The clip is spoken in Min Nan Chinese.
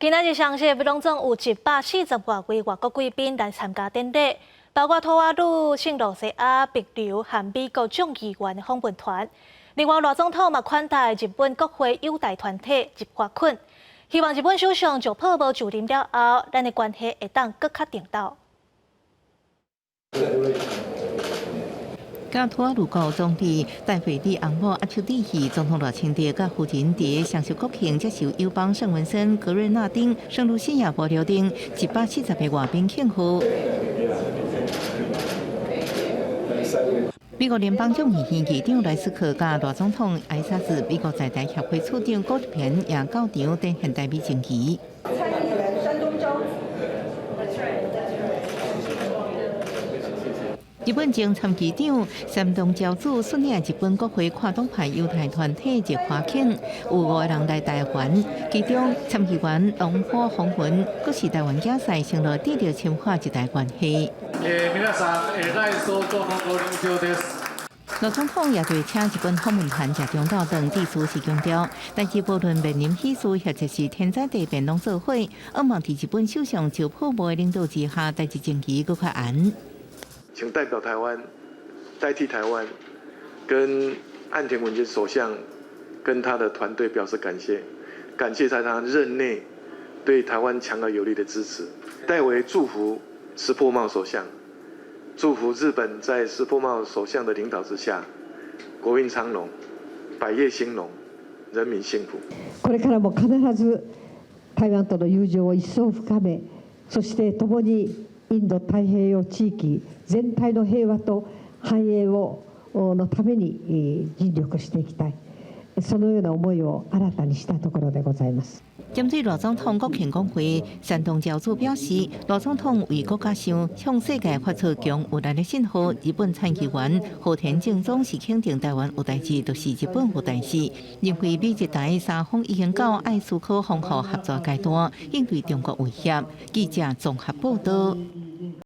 今仔日上晝攏總有140外位外國貴賓來參加典禮，包括吐瓦魯、聖盧西亞、帛琉和美國眾議員的訪問團。另外，賴總統嘛款待日本國會友台團體日華懇，希望日本首相石破茂就任了後，咱的關係會當閣較長久。佮吐瓦魯國總理戴費里昂姆握手致意，總統賴清德佮夫人佇雙十國慶接受友邦聖文森、格瑞納丁、聖盧西亞、帛琉等140個外賓慶賀。美國聯邦眾議院議長萊斯克佮賴總統挨拶時，美國在台協會處長郭平也到場展現台美情誼。日本前參議長山東昭子率領日本國會跨黨派友台團體日華懇，有五個人來台灣，其中參議員龍虎風雲，閣是台灣競賽，承諾致力深化日台關係。賴總統也對請日本訪問團食中晝頓致辭時強調，但是無論面臨喜事或者是天災地變攏做伙，向望佇日本首相石破茂的領導之下，台日情誼閣較絚。請代表台灣，代替台灣，跟岸田文雄首相跟他的團隊表示感謝，感謝在他任內對台灣強而有力的支持。代為祝福石破茂首相，祝福日本在石破茂首相的領導之下，國運昌隆，百業興隆，人民幸福。これからも必ず台灣との友情を一層深め、そして共にインド太平洋地域全体の平和と繁栄をのために尽力していきたい、そのような思いを新たにしたところでございます。針對賴總統國慶講話，山東昭子表示，賴總統為國家想，向世界發出強有力的信號。日本參議員和田政宗是肯定台灣有代誌，就是日本有代誌。認為美日台三方已經到愛思考防護合作階段，應對中國威脅。記者綜合報道。